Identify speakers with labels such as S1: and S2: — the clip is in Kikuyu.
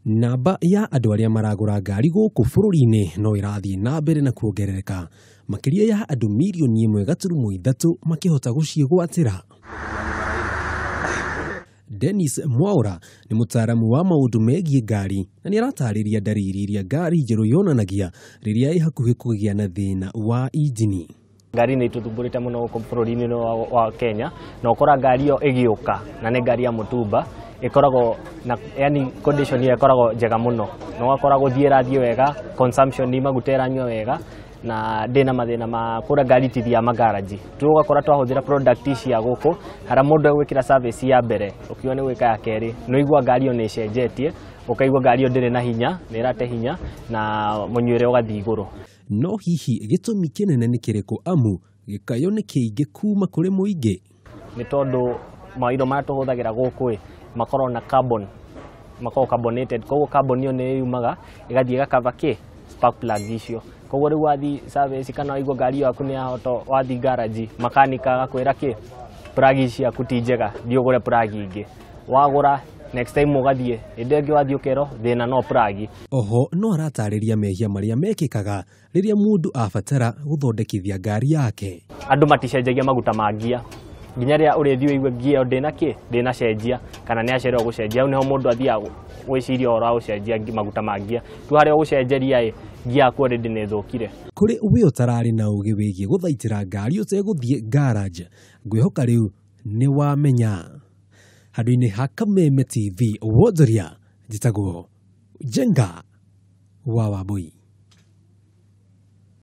S1: Namba ya andũ arĩa maragũra ngari gũkũ bũrũri-inĩ no ĩrathiĩ na mbere na kuongerereka, makĩria ya andũ 1.3 mirioni makĩhota gũciĩgwatĩra. Dennis Mwaura nĩ mũtaaramu wa maũndũ megiĩ ngari na nĩ aratarĩria ndariri iria ngari njerũ yonanagia rĩrĩa ĩ hakuhĩ kũgĩa na thĩna wa injini.
S2: Ngari nĩ itũthumbũrĩte mũno gũkũ bũrũri-inĩ wa Kenya, na ũkora ngari ĩyo ĩgĩũka na nĩ ngari ya mũtumba, ĩkoragwo na yani condition ĩyo ĩkoragwo njega mũno, na ũgakora gũthiĩ ĩrathiĩ wega, consumption nĩ maguta ĩranyua wega, na ndĩna mathĩna ma kũrĩa ngari itithiaga magaraji tu. Ũgakora twahũthĩra product cia gũkũ, harĩa mũndũ egwĩkĩra service ya mbere, ũkiuga nĩ gwĩka ya kerĩ, nĩ ũigua ngari ĩyo nĩ ĩcenjetie, ũkaigua ngari ĩyo ndĩrĩ na hinya, nĩ ĩrate hinya na mũnyuĩre ũgathiĩ igũrũ.
S1: No hihi gĩtũmi kĩnene nĩ kĩrĩkũ, amu gĩkayo nĩ kĩingĩ kuma kũrĩ mũingĩ?
S2: Nĩ tondũ maũndũ marĩa tũhũthagĩra gũkũ ĩ makoragwo na carbon, makoragwo carbonated, koguo carbon ĩyo nĩ yumaga ĩgathiĩ ĩgakaba kĩ spark plug icio. Koguo rĩu wathiĩ service kana waigua ngari ĩyo yaku nĩ yahota, wathiĩ garage, makanika agakwĩra kĩ plug ciaku ti njega, thiĩ ũgũre plug ingĩ. Wagũra, next time ũgathiĩ hĩndĩ ĩngĩ, wathiĩ ũkerwo thĩna no plug.
S1: Oho no aratarĩria mehia marĩa mekĩkaga rĩrĩa mũndũ abatara gũthondekithia ngari yake.
S2: Andũ maticenjagia maguta ma ngia nginya rĩrĩa ũrĩthiĩ ũigue ngia ĩyo ndĩna kĩ ndĩnacenjia kana nĩ acererwo gũcenjia. Hau nĩho mũndũ athiaga gwĩciria ũhoro wa gũcenjia maguta ma ngia tu, harĩa ũgũcenjeria ĩ ngia yaku already nĩ ĩthũkire.
S1: Kũrĩ we ũtararĩ na ũgĩ wĩgiĩ gũthaitĩra ngari ũtegũthiĩ garage, ngwĩhoka rĩu nĩ wamenya. Handũ-inĩ ha Kameme TV wonjoria, njĩtagwo Njenga wa Wambui.